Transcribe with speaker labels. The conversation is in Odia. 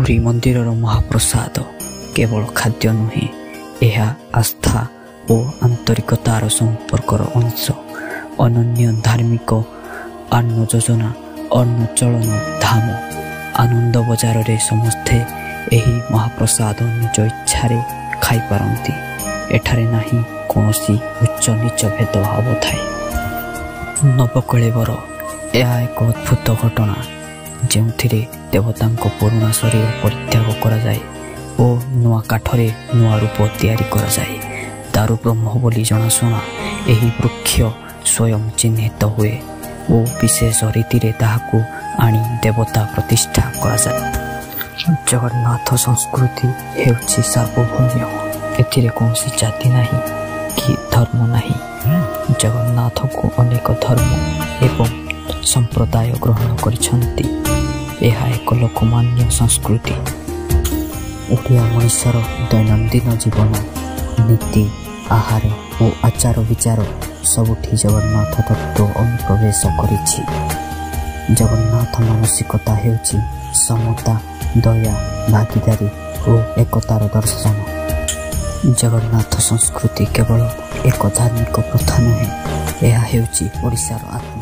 Speaker 1: ପୁରୀ ମନ୍ଦିରର ମହାପ୍ରସାଦ କେବଳ ଖାଦ୍ୟ ନୁହେଁ, ଏହା ଆସ୍ଥା ଓ ଆନ୍ତରିକତାର ସମ୍ପର୍କର ଅଂଶ। ଅନନ୍ୟ ଧାର୍ମିକ ଅନ୍ନ ଯୋଜନା ଅନ୍ନଚଳନ ଧାମ। ଆନନ୍ଦ ବଜାରରେ ସମସ୍ତେ ଏହି ମହାପ୍ରସାଦ ନିଜ ଇଚ୍ଛାରେ ଖାଇପାରନ୍ତି। ଏଠାରେ ନାହିଁ କୌଣସି ଉଚ୍ଚ ନୀଚ ଭେଦଭାବ ଥାଏ। ନବକଳେବର ଏହା ଏକ ଅଦ୍ଭୁତ ଘଟଣା, ଯେଉଁଥିରେ ଦେବତାଙ୍କ ପୁରୁଣା ଶରୀର ପରିତ୍ୟାଗ କରାଯାଏ ଓ ନୂଆ କାଠରେ ନୂଆ ରୂପ ତିଆରି କରାଯାଏ। ଦାରୁବ୍ରହ୍ମ ବୋଲି ଜଣାଶୁଣା ଏହି ବୃକ୍ଷ ସ୍ୱୟଂ ଚିହ୍ନିତ ହୁଏ ଓ ବିଶେଷ ରୀତିରେ ତାହାକୁ ଆଣି ଦେବତା ପ୍ରତିଷ୍ଠା କରାଯାଏ। ଜଗନ୍ନାଥ ସଂସ୍କୃତି ହେଉଛି ସାର୍ବଭୌମ୍ୟ। ଏଥିରେ କୌଣସି ଜାତି ନାହିଁ କି ଧର୍ମ ନାହିଁ। ଜଗନ୍ନାଥଙ୍କୁ ଅନେକ ଧର୍ମ ଏବଂ ସମ୍ପ୍ରଦାୟ ଗ୍ରହଣ କରିଛନ୍ତି। ଏହା ଏକ ଲୋକମାନ୍ୟ ସଂସ୍କୃତି। ଓଡ଼ିଆ ମଣିଷର ଦୈନନ୍ଦିନ ଜୀବନ, ନୀତି, ଆହାର ଓ ଆଚାର ବିଚାର ସବୁଠି ଜଗନ୍ନାଥ ତତ୍ତ୍ୱ ଅନୁପ୍ରବେଶ କରିଛି। ଜଗନ୍ନାଥ ମାନସିକତା ହେଉଛି ସମତା, ଦୟା, ଭାଗିଦାରୀ ଓ ଏକତାର ଦର୍ଶନ। ଜଗନ୍ନାଥ ସଂସ୍କୃତି କେବଳ ଏକ ଧାର୍ମିକ ପ୍ରଥା ନୁହେଁ, ଏହା ହେଉଛି ଓଡ଼ିଶାର ଆତ୍ମା।